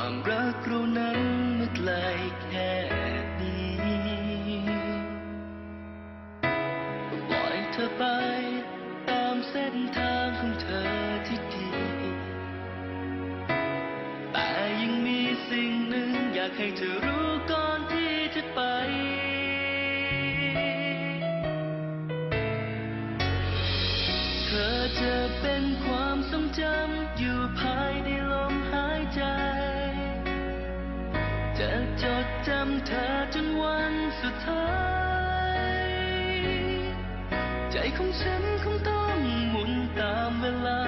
ความรักเรานั้นเมื่อไกลแค่นี้ ปล่อยเธอไปตามเส้นทางของเธอที่ดี แต่ยังมีสิ่งหนึ่งอยากให้เธอรู้ก่อนที่จะไป เธอจะเป็นความทรงจำอยู่ภายในลมหายใจ จะจดจำเธอจนวันสุดท้าย ใจของฉันคงต้องหมุนตามเวลา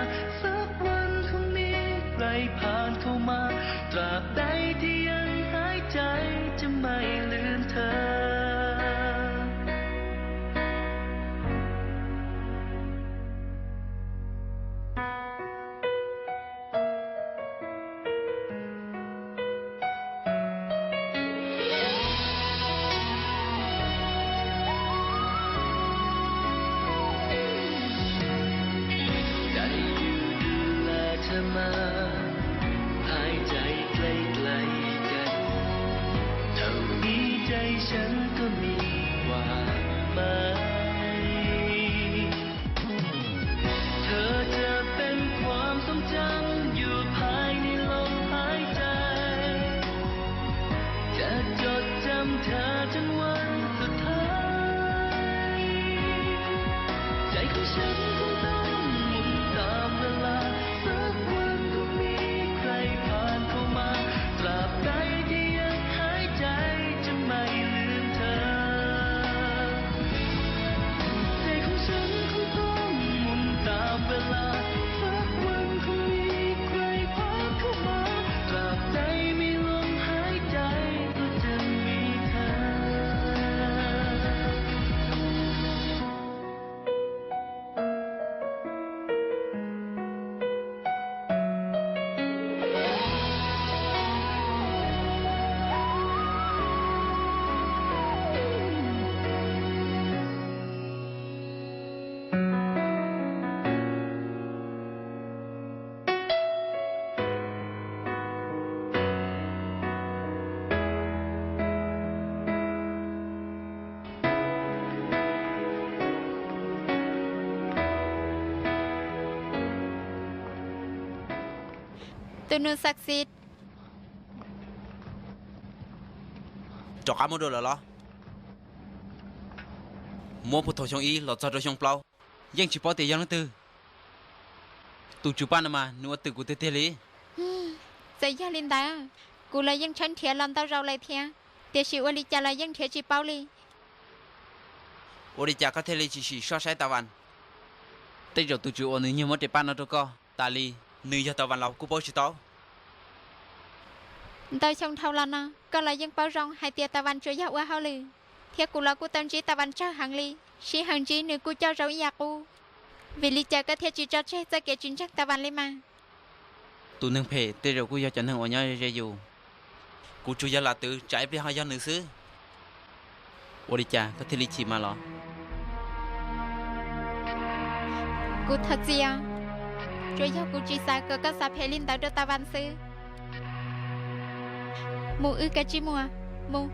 สักวันคงมีใครผ่านเข้ามา ตราบใดที่ยังหายใจจะไม่ลืมเธอ ได้อยู่ดูแลเธอมา หายใจใกล้ๆกัน เท่านี้ใจฉันก็มีความหมาย เธอจะเป็นความทรงจำอยู่ภายในลมหายใจ จะจดจำเธอจนวันสุดท้าย ใจของฉันคงต้องหมุนตามเวลา สักวันคงมีใครผ่านเข้ามา ตราบใดที่ยังหายใจจะไม่ลืมเธอ ใจของฉันคงต้องหมุนตามเวลา สักวันคงมีใครผ่านเข้ามา ตราบใดมีลมหายใจก็จะมีเธอ Tus nus xav xiv, rov qab muab dua lawm los? Muab puag thaum xyoo ib los txog rau xyoo plaub, yeej tsis paub tias yog leej twg. Tus tswv paj no mas nws ua twm kuv tiag tiag li. Txawm yog li ntawd, kuv los yeej tshawb nrhiav los ntau zaus lawm thiab, tiam sis ua li cas los yeej nrhiav tsis paub li. Ua li cas koj thiaj li tsis sim soj saib Tas Vas? Tej zaum tus tswv uas nws nyiag muab tes paj no rau koj tas li, nws yog Tas Vas los kuj paub tsis tau. Ntau xyoo dhau los no koj los yeej paub zoo hais tias Tas Vas tsuas yog ua hauj lwm, thiab kuv los kuj tau ntsib Tas Vas tsawg heev li, sij hawm ntsib nws kuj coj zoo ib yam qub. Vim li cas koj thiaj tsis tso tseg txoj kev tsis ntseeg Tas Vas li mas? Tus neeg phem tej zaum kuj yog cov neeg uas nyob ze yus. Kuv tsuas yog lam twv, tsam ib pliag ho yog nws xwb. Ua li cas koj thiaj li chim mas los? Kuv thov txim os, tsuas yog kuv tsis xav kom koj xav phem li ntawd rau Tas Vas xwb. Mus wb kav tsij mus, mus.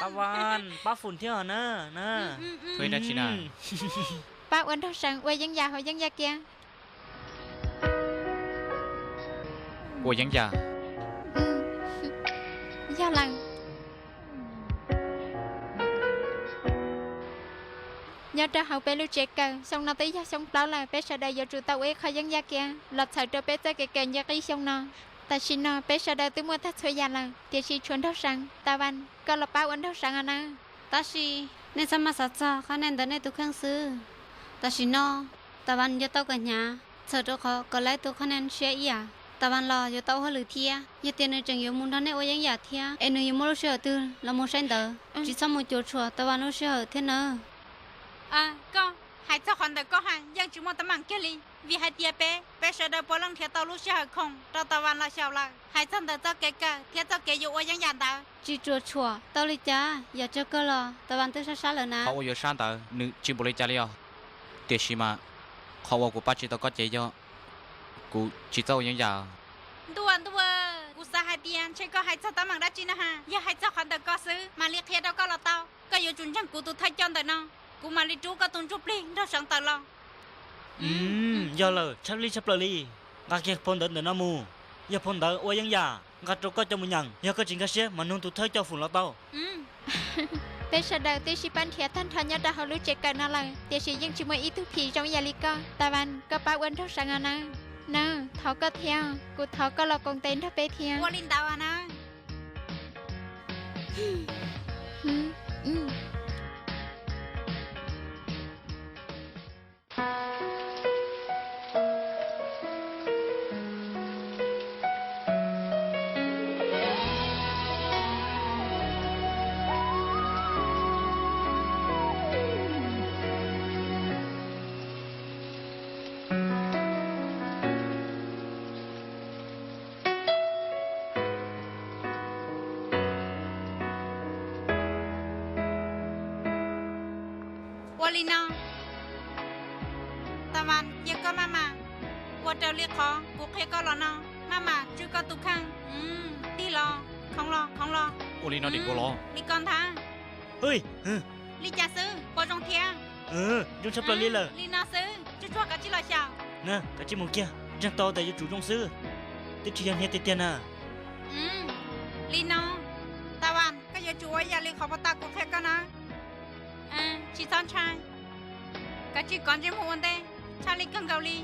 Tas Vas, pab fum thiab os na. Pab ua nraug seev ua yeeb yam hauv yeeb yaj kiab. Ua yeeb yam? Yog lawm. Nyob rau hauv peb lub tsev kawm, xyoo no twb yog xyoo plaub lawm, peb sawv daws yuav tsum tau ua ib qho yeeb yaj kiab los txhawb rau peb txoj kev kawm nce qib xyoo no. Tam sim no peb sawv daws twb muaj tag txhua yam lawm, tiam sis tshuav nraug seev. Tas Vas, koj los pab ua nraug seev os na. Tab sis nej txhob maj xav txog qhab nees ntawm nej tus kheej xwb. Tam sim no Tas Vas yuav tau kawm hnyav, txhawm rau qhov kawm lawv tus qhab nees siab ib yam. Tas Vas los yuav tau ua hauj lwm thiab, yog tias nws tseem yuav mus nrog nej ua yeeb yam thiab es nws yuav muaj lub sij hawm twg los mus saib ntawd? Tsis txhob mus cuam tshuam Tas Vas lub sij hawm thiab nawb. Koj hais txog qhov ntawd koj hais yeej tsis muaj teeb meem kiag li. Vim hais tias peb, peb sawv daws puav leej nrhiav tau lub sij hawm khoom rau Tau Vas los xyaum lawm. Hais txog ntawm txoj kev kawm thiab txoj kev yuav ua yeeb yam ntawd, tsis tsuas tshuam tau li cas, yog txog koj los Tau Vas twb sab sab lawm na. Qhov uas yuav sab ntawd nws tsis npaum li cas li os. Tiam sis mas qhov uas kuv pab tsis tau koj ces yog kuv tsis txawj ua yeeb yam. Ntuj, ntuj, kuv xav hais tias ntshe koj hais txog teeb meem dab tsi na has. Yog hais txog qhov ntawm ko xwb mam li qhia rau koj los tau. Koj yuav tsum ntseeg kuv tus thawj coj ntawm no, kuv mam li rub koj tus ntsuj plig nraug seev tawm los. Yog lawm, tshaj li tshaj plaws li. Nqa kiag phau ntawv ntawm no mus, yog phau ntawv ua yeeb yam, nqa rau koj coj mus nyeem, yog koj tsis nkag siab mas nug tus thawj coj foom los tau. Peb sawv daws twb sib pab nrhiav tag nrho nyob rau hauv lub tsev kawm no lawm, tiam sis yeej tsis muaj ib tug phim zoo ib yam li koj. Tau Vas, koj pab ua nraug seev os nawb. Nawb, thov koj thiab, kuv thov koj los koom tes nrog peb thiab. Ua li ntawd nawb. Ua li no, Tau Vas, yog koj maj mam ua raws li qhov kuv qhia koj los no, maj mam tswj koj tus kheej, tig los khoov los khoov los. Ua li no dim kuv los li ko ntag. Li cas xwb, puas zoo thiab? Zoo tshaj plaws li lawm. Li no xwb, tsuag tsuag kav tsij los xyaum. Na, kav tsij mus kiag, ntseeg tau tias yuav tsum zoo xwb. Twb tsis yog hnia tiag tiag na. Li no, Tau Vas, koj yuav tsum ua ib yam li qhov puag ta kuv qhia koj na. Tsis txhob ntshai, kav tsij kov ntsej muag ua ntej, tshaj li kawg nkaus li.